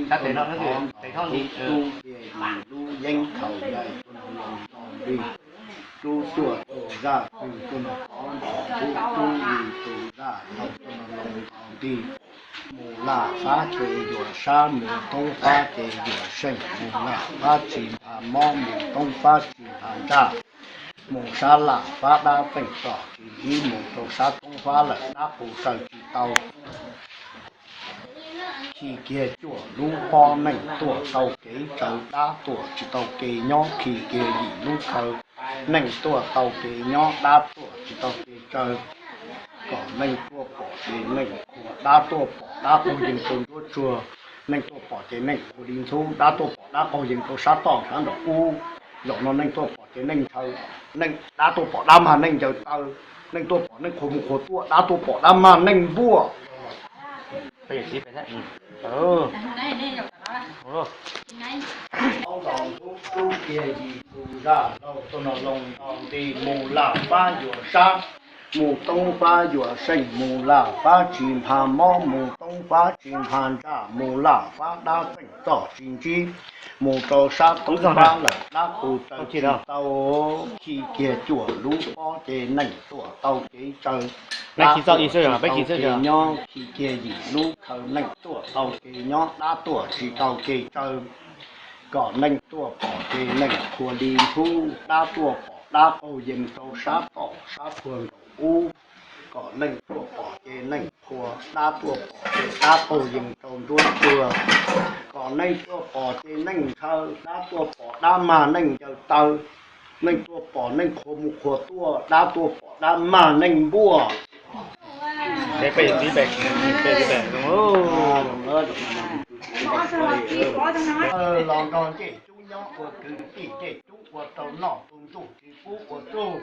Tus no qhov nrog tub tub cia yim lub yeeb khaus yaim tuaj no loo nto nti, tub tuaj tus zaj twg tuaj no qhov nrog tub tub yim tus zaj laug tuaj no loo nto nti. Mus laj fab ces yuam sab, mus toob fab ces yuam seej, mus laj fab tsis npha mob, mus toob fab tsis npha ntsaj, mus sab laj fab dab txeej txom tsis ntsib, mus rau sab toob fab lawm dab qus raws tsis tau. Khi kiag cuaj lub pob, neej tuaj tau kev tsaws, dab tuaj tsis tau kev nyob. Khi kiag yim lub khaws, neej tuaj tau kev nyob, dab tuaj tsis tau kev tsaws. Kom neej tuaj pom ces neej qhuas, dab tuaj pom dab qaug yees rau nruab tsuag. Neej tuaj pom ces neej qhuas li ntxhub, dab tuaj pom dab qaug yees rau sab toj nrhav nraum ub. Zaum no neej tuaj pom ces neej ntshaw, neej dab tuaj pom dab mag neej ncaws taw. Neej tuaj pom neej qhuas mus qhuas tuaj, dab tuaj pom dab mag neej npuaj. Tub cia yim tus zaj laug tuaj no loo nto nti, mus laj fab yuam sab, mus toob fab yuam seej, mus laj fab tsis npha mob, mus toob fab tsis npha ntsaj, mus laj fab dab txeej txoj tsis ntsib, mus rau sab toob fab lawm dab qus raws tsis tau. Khi kiag cuaj lub pob ces neej tuaj tau kev tsaws, dab tuaj tsis tau kev nyob. Khi kiag yim lub khaws, neej tuaj tau kev nyob, dab tuaj tsis tau kev tsaws. Kom neej tuaj pom ces neej qhuas li ntxhub, dab tuaj pom dab qaug yees rau sab toj sab tsuag nraum ub. Kom neej tuaj pom ces neej qhuas, dab tuaj pom ces dab qaug yees rau nruab tsuag. Kom neej tuaj pom ces neej ntshaw, dab tuaj pom dab mag neej ncaws taw. Neej tuaj pom neej qhuas mus qhuas tuaj, dab tuaj pom dab mag neej npuaj. Los nrog ncej cub nyob ua kwv tij, ncej cub ua rau noj, tus ntsuj tsis pub ua tsuj.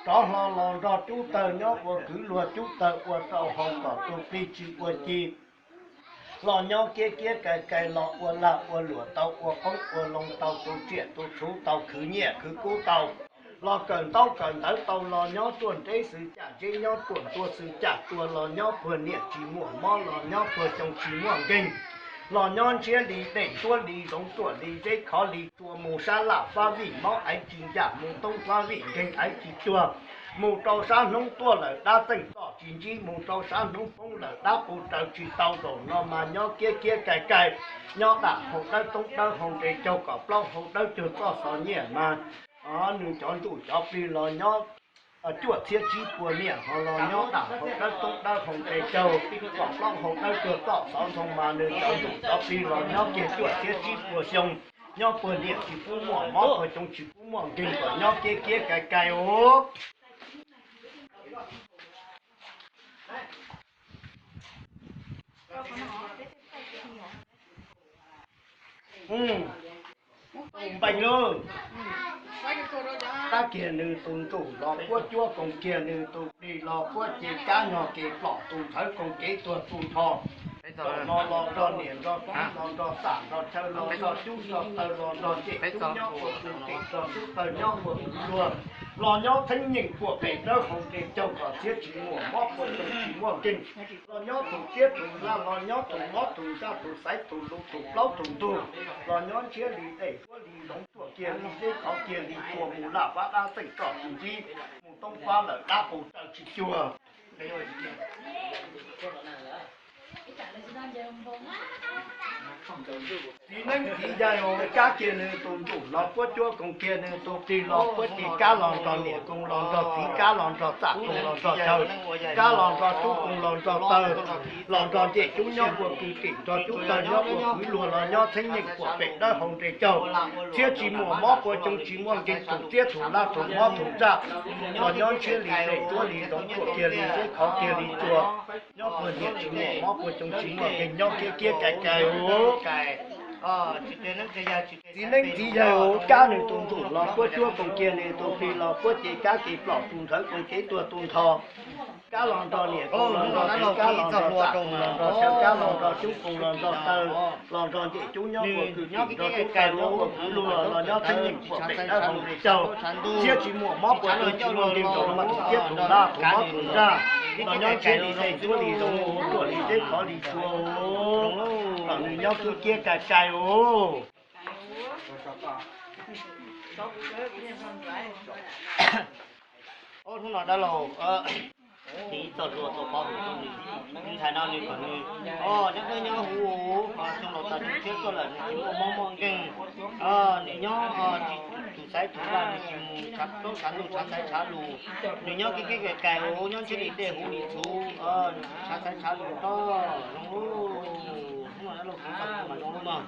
Rov hlo los nrog cub tawg nyob ua kwv luag, cub tawg ua rau haus kom tus plig tsis ua ci. Los nyob kiab kiab kais kais, los ua lag ua luam tau, ua qoob ua loo tau, tus tsiaj tus txhu tau, khwv nyiaj khwv kub tau. Los kawm ntaub kawm ntawv tau, los nyob ruaj nreb xwm caj nreb, nyob ruaj ntuag xwm caj tuag, los nyob puag niam tsis muaj mob, los nyob puag xyoo tsis muaj nkeeg. Los nyob ntshiab li dej, ntuab li zoov, ruam li zeb, khov li tsua, mus sab laj fab vij mob aiv tsis ncaj, mus toob fab vij nkeeg aiv tsis cuag, mus rau sab hnub tuaj lawm dab txeej txoj tsis ntsib, mus rau sab hnub poob lawm dab qus raws tsis tau. Zaum no mas nyob kiab kiab kais kais, nyob dam hau dawb toob dawb hau nres caug, kom plaub hau dawb cuag txoj xov nyiaj mas nws cov ntsuj cov plig los nyob cuaj txhiab tsib puas niam, ho los nyob dam hau dawb toob dawb hau nres caug, kom plaub hau dawb cuag txoj xov ntxoo mas nws cov ntsuj cov plig los nyob kiag cuaj txhiab tsib puas xyoo. Nyob puag niam tsis pub muaj mob, puag xyoo tsis pub muaj nkeeg, kom nyob kiab kiab kais kais os. Tus npeeg lauj, tab kiag nws tus ntsuj los puab cuab koom, kiag nws tus plig los puab ce kab, nyog kev plom tus nthawv koom kev tuag tu nrho. Zaum no los nrog niam nrog txiv los nrog txam nrog chaw, los nrog cub nrog taw, los nrog ncej cub nyob ua kwv tij, nrog cub taw nyob ua kwv luag, los nyob txheeb nyeej puag pem dawb hau nres caug, kom txhiab tsis muaj mob, puag xyoo tsis muaj nkeeg. Los nyob tus txiab tus laj, los nyob tus mob tus ntsaj, tus xaiv tus lus, tus plaub tus ntug, los nyob ntshiab li dej, ntuab li zoov, ruam kiag li zeb, khov kiag li tsua, mus laj fab dab txeej txoj tsis ntsib, mus toob fab lawm dab qus raws tsis cuag. Txiv neeb txiv yaig, kab kiag nws tus ntsuj los puab cuab koom, kiag nws tus plig los puab ce kab, los nrog niam koom los nrog txiv kab, los nrog txam koom los nrog chaw kab, los nrog cub koom los nrog taw, los nrog ncej cub nyob ua kwv tij, nrog cub taw nyob ua kwv luag, los nyob txheeb nyeej puag pem dawb hau nres caug, txhiab tsis muaj mob, puag xyoo tsis muaj nkeeg, tus txiab tus laj tus mob tus ntsaj, los nyob ntshiab li dej, ntuab li zoov, ruam kiag li zeb, khov kiag li tsua, nyob puag niam tsis muaj mob, puag xyoo tsis muaj nkeeg, nyob kiab kiab kais kais os. Txiv neeb txiv yaig, kab nws tus ntsuj los puab cuab koom, kiag nws tus plig los puab ce kab, kev plom tus nthawv koom kev tuag tu nrho. Kab los nrog niam, los nrog kab, los nrog tam, los nrog xyaw kab, los nrog cub pus, los nrog taw, los nrog ncej cub nyob ua kwv nyob ua kwv luag, los nyob txheeb yeej puam pem dawb hau li caug, thiab tsis muaj mob puas tuag tsis muaj nkeeg rau mas tus thiab tus laj tus mob tus nrag, los nyob ntshiab li tej ntsuab li zoo, ruam li teb khov li tsua, los nws nyob khwb ciab cai cai os. Hnub no dab laug tiv txoj hlua tau pov hwm rau nws, nws ntxhais no nws kom nws, o, nyob dawb nyob huv, xyoo laus tas nws tshiab tuaj lawm nws tsis muaj mob muaj nkeeg, nws nyob tsis tus xaiv tus vaj, nws tsis mus tshav plaub tshav ntug tshav xaiv tshav lus, nws nyob kev kev cai cai, nyob ntshiab li dej huv li txhuv, nws tsis tshav xaiv tshav lus toj zoo. Hnub no dab laug tiv txoj hlua mas zoo lub mog.